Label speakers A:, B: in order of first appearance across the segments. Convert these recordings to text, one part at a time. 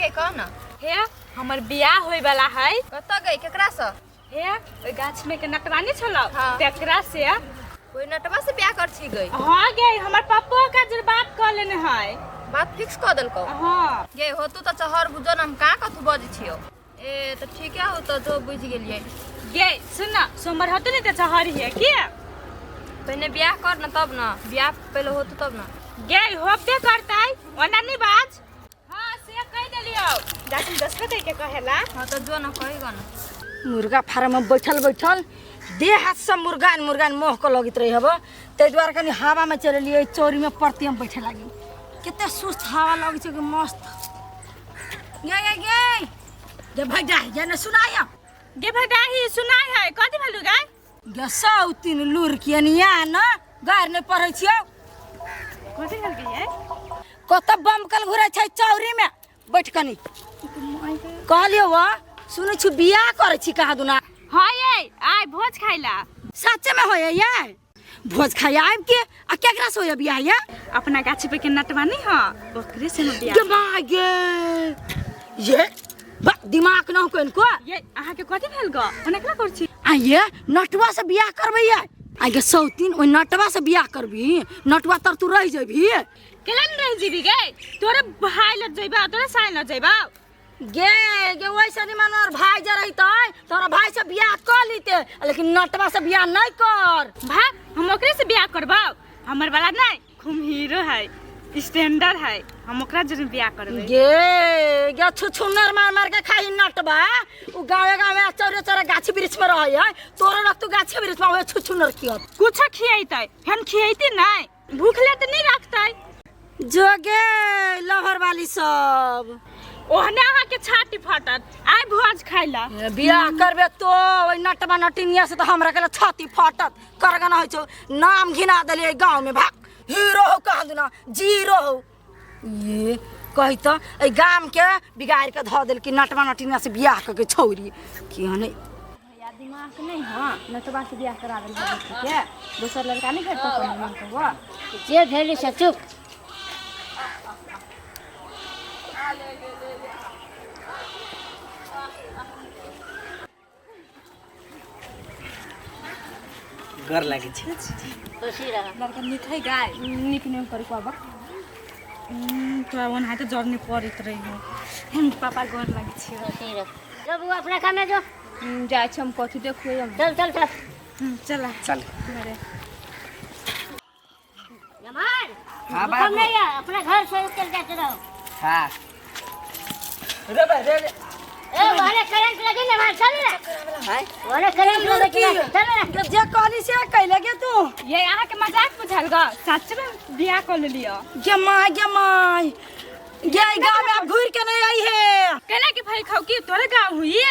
A: गे कह न।
B: हे, हमर बियाह होय वाला है।
A: कतऽ गई, केकरा से?
B: हे, ओहि गाछ में के नटवानी छलौ।
A: हाँ।
B: तेकरा से।
A: कोई नटवा से बियाह कर छी गई?
B: हाँ गे, हमर पप्पो का जर बात कर लेने है।
A: बात फिक्स कर देलकौ?
B: हाँ।
A: गे हो तू तऽ चहर बुझो न, हम कहाँ कथू बजै छियौ। ए तऽ ठीके हो तऽ जो, बुझि गेलियै।
B: गे सुन न, सोमवार होतौ ने तऽ चहर हियै की।
A: पहिने बियाह कर न तब न, बियाह पहिले होतौ तब न।
B: गे होबे करतै, ओना नहीं बाज। हाँ से कहि देलियौ, जाके दसबे कहि के कहेला।
A: हाँ तऽ जो न, कही ग न।
C: मुर्गा फार्म में बैठल बैठल देह हाथ सब मुर्गान मुर्गान मोह के लगैत रही हब, ताहि दुआरे कनि हवा में चललियै। चौरी में परती हम बैठे लागी, कते सुस्त हवा लगै छै कि मस्त। गे गे गे गे भैया, ये न सुनाय।
B: गे भडाही सुनाय है, कथी भेलु गे?
C: गे सौ तीन लूर के निया न गार नहीं पढ़ै छियौ।
B: कथी भेल गे?
C: कत बमकल घुरै छै चौरी में बैठ कनी कहलियौ। वा सुनै छी बियाह करै छी कहाँ दुना?
B: हाँ ये आय भोज खाइला।
C: सच्चे में होय ये भोज खाइ आबि के? आ केकरा से होय बियाह ये?
B: अपना गाछी पे के नटवानी हाँ, ओकरे से हम बियाह।
C: गे माय गे, ये बा दिमाग न हो को।
B: ये अहाँ के कथी भेल ग, ओना केना करै छी?
C: आ ये नटुआ से बियाह करबै ये? आ गे सौतीन, ओहि नटवा से बियाह करबी? नटुआ तर तू रहि जेबही?
B: केला न रहि जेबी गे? तोरे भाई लग जइबा, तोरे साई लग जइबा।
C: गे गे वैसे नहीं मानो, और भाई जे रहितै तोरा भाई से बियाह कर लीते, लेकिन नटवा से बियाह नहीं कर।
B: भाग, हम ओकरे से बियाह करबौ। हमर वाला नहीं खूब हीरो है, स्टैंडर्ड है, हम ओकरा जरूर बियाह करबै।
C: गे गे छुछुन्नर मार मार के खाई नटवा, उ गावे गावे चौरे चौरे गाछी वृक्ष में रहै है, तोरो रख तू गाछी वृक्ष में ओहे छुछुन्नर कियो।
B: कुछो खियैतै, हम खियैती नहीं, भूखले तऽ नहीं रखतै।
C: जोगे लहर वाली सब
B: ओहने अहाँ के छाती फटत। आइ भोज खाइला।
C: बियाह करबे तो ओहि नटवा नटिनिया से तो हमरा के छाती फटत करगना होइ छौ। नाम घिना देलियै गाँव में। भाग, हीरो हो कहाँ दुना जीरो हो। ये कही तो एहि गाम के बिगाड़ के धऽ देलकी नटवा नटिनिया से बियाह कऽ के छौरी कि हने।
A: भैया दिमाग नहीं। हाँ, नटवा से बियाह करा देल के दोसर लड़का नहीं भेटतो कोनो मन तो हुआ
D: जे भेली से चुप।
E: गर लागै छै।
D: खुशी रह।
B: लड़का नीक है गाय? नीक नहीं कर पाबा तोरा ओनाहिते जरनी पड़ैत रही हो। हम पापा गोर लागै छियै।
D: खुशी रह। जो बुआ, अपना काम में जो।
A: जाइ छी हम, कथी देखू हम।
D: चल चल चल।
B: चला।
E: चल।
B: घरे।
D: जमाल।
E: हाँ,
D: हुक्म
E: बाबू।
D: नहीं है, अपना घर से चल जाते रहो।
E: हाँ रे भाई रे रे।
D: ए वाले करंट लगे ना भाई, चल ना।
E: हाय।
D: वाले करंट लगे ना, चल ना।
C: गे जे कहली से कैले गे तू?
B: ये अहाँ के मजाक बुझल ग? सच में बियाह कर लेलियो।
C: गे माय गे माय गे, ई गाँव में आब घुर के नहीं आई है।
B: केना की भाई खाऊ की तोरे गाँव हुई?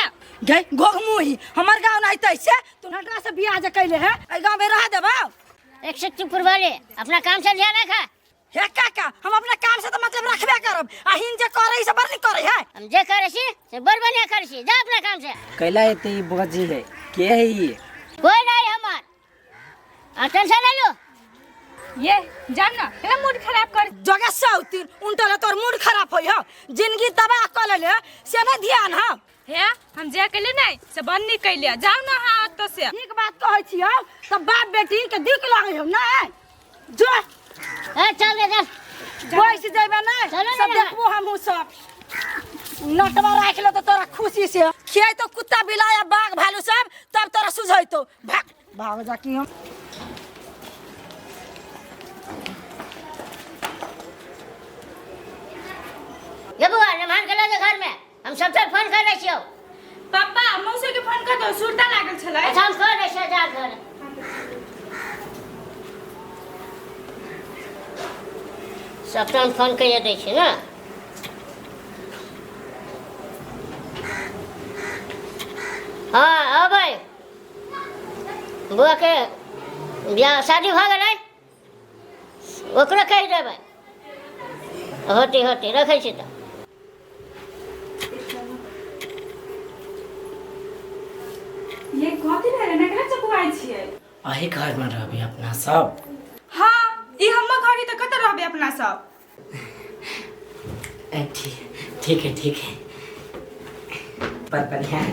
C: गे घोघमुही, हमर गाँव नहीं तैसे तू नटवा से बियाह जे कैले है, एहि गाँव में रह देबा?
D: एक से चुप वाले, अपना काम से ध्यान रखा।
C: हे काका, हम अपना काम से तो मतलब रखबे करब, आ हिन जे करे से बड़ नहीं करे है।
D: हम जे करे छी से बड़ बढ़िया करे छी, जा अपना काम से।
E: कैला एते ई बजी है? के है ई?
D: कोई नहीं हमार, आ टेंशन ले लो।
B: ये जान ना, केना मूड खराब कर।
C: जगह सौतीन उनटले तोर मूड खराब होई हो, जिंदगी तबाह कर ले से नहीं ध्यान हो।
B: हे, हम जे कैले नहीं से बड़ नीक कैले, जाऊ ना। हाँ तो से
C: ठीक बात कहै छियौ तऽ बाप बेटी के दिक लागै हौ नै? जो।
D: ए चल रे चल।
C: बैस जेबे नै।
D: चलो ने
C: सब
D: रे।
C: देखबो हमहूँ सब। नटवा राखि लेतौ तोरा खुशी से, खियैतौ कुत्ता बिलाइ आ बाघ भालू सब, तब तोरा सुझैतौ। भाग भाग जा की हम।
D: ये बुआ, मेहमान के ला दे घर में, हम सबसे फोन कर रहे छियौ।
B: पापा, मौसी के फोन कर दो, सुरता लागल छलै।
D: अच्छा, हम कर रहे छियौ, जा घर। सबटा हम फोन करिए दै छी ने। हाँ, अबै बौआके बियाह शादी भऽ गेलै, ओकरो कहि देबै। होतै होतै, रखै छी तऽ।
B: ये कथी भेलै ने, केना चपुआइ छियै?
E: अही घरमे रहबै अपना सब?
B: हाँ, ई हमर घर है तऽ कतऽ रहबै अपना सब?
E: ठीक। ठीक है ठीक है, बड़ बढ़िया है,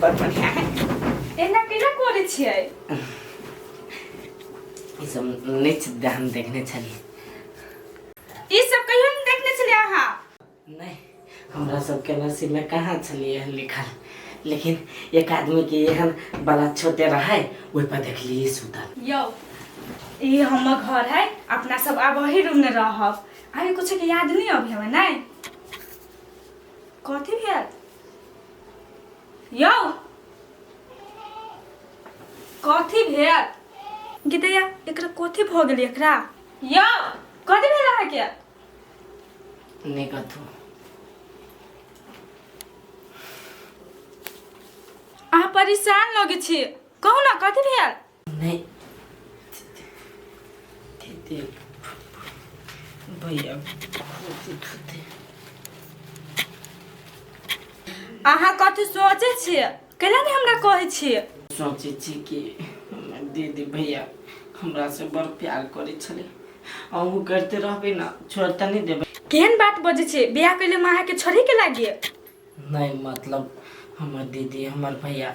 E: बड़ बढ़िया है।
B: एना केना करै छियै?
E: ई सब नहि हम देखने छलियै।
B: ई सब कहियो नहि देखने छलियै अहाँ?
E: नहीं, हमरा सबके नसीब में कहाँ छलियै एहन लिखल, लेकिन एक आदमी के एहन बला छोटे रहै, ओहि पर देखलियै सुतल।
B: यौ ई हमर घर है, अपना सब आब वही रूम में रहब। अभी कुछ के याद नहीं अभी हमें? नहीं कथी भेल यौ? कथी भेल गीतैया? एकरा कथी भऽ गेल एकरा यौ? कथी भेल अहाँके?
E: नहीं कथू।
B: अहाँ परेशान लगै छी, कहू ना कथी भेल?
E: नहीं दीदी, भैया थूते।
B: अहाँ कथी सोचै छियै? कैला नहि हमरा कहै छियै?
E: सोचै छी कि हमर दीदी भैया हमरा से बड़ प्यार करै छलै, अहूँ करते रहबै ना, छोड़ तऽ नहि देबै?
B: केहन बात बजै छियै? बियाह कैले मे अहाँके छोड़े के लागी?
E: नहीं, मतलब हमर दीदी हमर भैया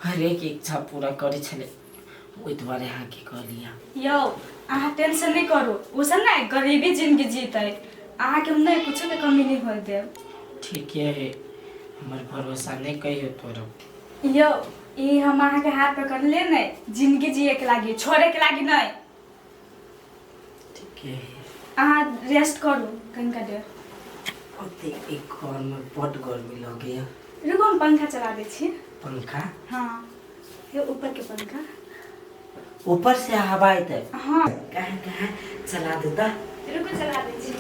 E: हरेक इच्छा पूरा करै छलै, ओहि दुआरे अहाँके कहलियै।
B: यौ अहाँ टेंशन नहीं करू, ओ सब ने गरीबी जिंदगी जीतै, अहाँके हम नहि कुछो के कमी नहीं होय देब।
E: ठीके है, हमर भरोसा नहीं कहियो तोरो।
B: यौ ई हम अहाँके हाथ पकड़ले नहीं जिंदगी जिए के लागी, छोड़े के लागी नहीं।
E: ठीके है।
B: अहाँ रेस्ट करू कनिका देर।
E: ओते एक घर में बड गर्मी लगैया।
B: रुकू हम पंखा चला दै छी।
E: पंखा?
B: हाँ ये ऊपर के पंखा।
E: ऊपर से हवा अयतै?
B: हाँ।
E: कहाँ कहाँ चला देता?
B: रुकू चला दै छी।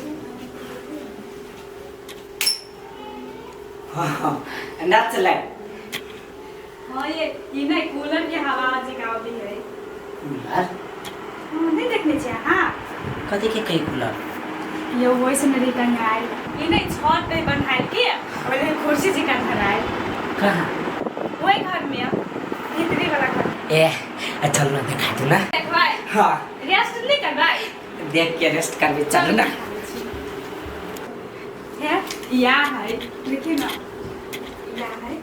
E: हाँ ना चलाए।
B: हाँ ये नहीं कूलर के हवा जका आबै है।
E: कूलर?
B: हाँ नहीं देखने छियै अहाँ?
E: कथी के कही कूलर?
B: ये वही से मेरे टंगायल ये नहीं छत पे बनायल के और ये कुर्सी जी का धरायल।
E: कहाँ?
B: वही घर में, भीतरी वाला घर।
E: ए चल ना दिखा दू ना।
B: देखबै?
E: हाँ।
B: रेस्ट नहीं करबै?
E: देख के रेस्ट करबै, चल ना।
B: है या है देखिए ना, या है।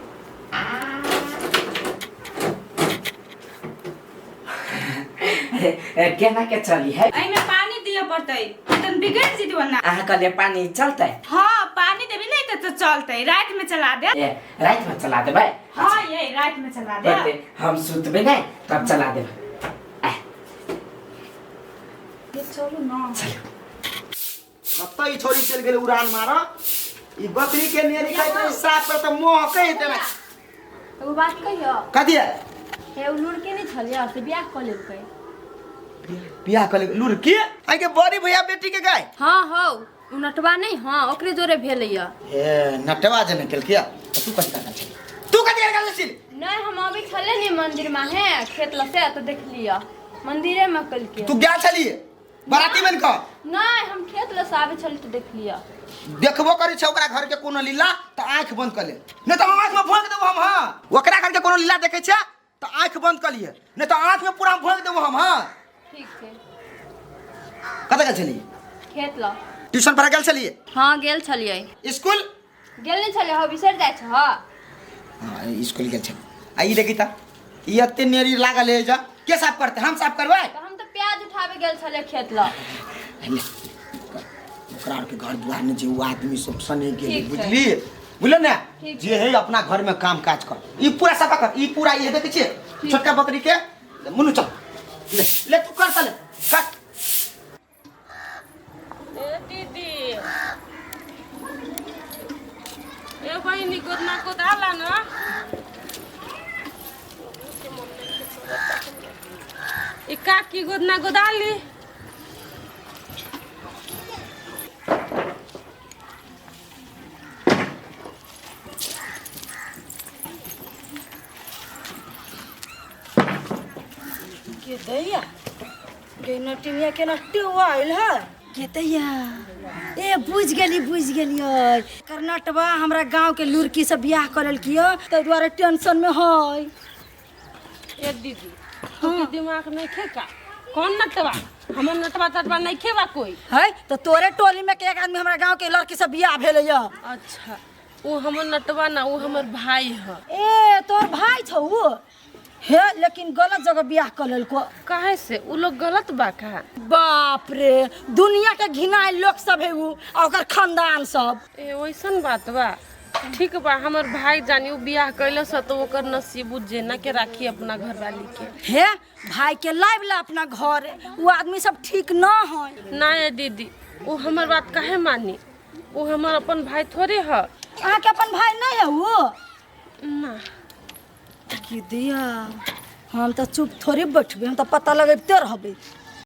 E: केना के चली है?
B: एहिमे पानी दिअ पड़तै, तन बिगड़ जेतै ना।
E: अहाँ कहलियै पानी चलतै?
B: हाँ पानी देबी नहीं तो चलतै, रात में चला दे।
E: ए रात में चला देबै?
B: हाँ ये रात में चला दे।
E: हम सुतबै नहीं तब चला देबै।
B: ये चलू ना।
E: चलो।
F: कतऽ ई छोरी चलि गेलै उड़ान मारऽ? ई बकरी के नेरी खाइत रही साफ पर तऽ महकै हेतै ना।
A: एगो बात कहियो?
F: कथी है?
A: हे उ लुड़की नहीं छलियै से बियाह कऽ लेलकै।
F: बियाह कऽ लेलकै लुड़की? आइ के बड़ी भैया बेटी के गाय?
A: हाँ हौ उ नटवा नहीं, हाँ ओकरे जोरे भेलैया।
F: ए नटवा जे नहि केलकै तू कथी करल छली? तू कथी करल छली?
A: नहीं हम अभी छले नहीं मंदिर में है खेत लसे तो देख लिया मंदिरे में कलके।
F: तू गेल छली बाराती बन कऽ?
A: नहीं हम खेत लसे आबै छली तो देख लिया।
F: देखबो करै छै ओकरा घर के कोनो लीला तऽ आँखि बंद कऽ ले, नहीं तऽ हम आँखि में भोंक देबो हम। हाँ ओकरा घर के कोनो लीला देखै छै तऽ आँखि बंद कऽ लिए, नहीं तऽ आँखि में पूरा भोंक देबो हम। हाँ
A: ठीक छै।
F: कतऽ गेल छली?
A: खेत ल।
F: ट्यूशन पढ़ा गेल छलियै?
A: हाँ गेल छलियै।
F: स्कूल
A: गेल नहीं छलियै? हाँ बिसरि जाइ छ। हाँ
F: स्कूल गेल छलियै। आ ई देखी तऽ ई एते नेरी लागल है, जा के साफ करतै? हम साफ करबै?
A: तऽ हम तऽ प्याज उठाबे गेल छलियै खेत ल।
F: ओकरा आरके घर दुआर में जे ओ आदमी सब सने गेलै, बुझली? बुझल ने जे है अपना घर में काम काज कर। ई पूरा साफा कर, ई पूरा ये देखै छियै छोटका बकरी के। मुन्नू चल ले ले तू कर चल कर।
G: ए दीदी ए बहिनी गोदना गोदाला ना। ई काकी गोदना गोदाली।
C: के दैया के नटिनिया के नटुआ आइल है के दैया? ए बुझ गेली बुझ गेलियै, कर्नाटवा हमरा गांव के लुड़की से बियाह कऽ लेलकियै ताहि दुआरे टेंशन में है।
G: ए दीदी तू दिमाग नहीं खेका? कौन नटवा? हमर नटवा तटवा नहीं खेबा कोई।
C: है तो तोरे टोली में के एक आदमी हमरा गांव के लड़की से बियाह भेलै या।
G: अच्छा वो हमर नटवा ना, वो हमर भाई ह।
C: ए तोर भाई छौ उ? हे लेकिन गलत जगह बियाह कर लेलको।
G: काहे से उ लोग गलत बा का?
C: बाप रे, दुनिया के घिनायल लोग सब है उ आ ओकर खानदान सब।
G: ए वैसन बात बा, ठीक बा हमर भाई जानी उ बियाह कैलस तो ओकर नसीब उ जेना के राखी अपना घरवाली के।
C: हे भाई के लाइव ला अपना घर, उ आदमी सब ठीक न है।
G: ना ये दीदी वो हमर बात काहे मानी, वो हमर अपन भाई थोड़े ह।
C: अहाँ के अपन भाई नहीं है वो?
G: ना।
C: की दिया हम तो चुप थोड़े बैठबे, हम तो पता लगेबते रहबे।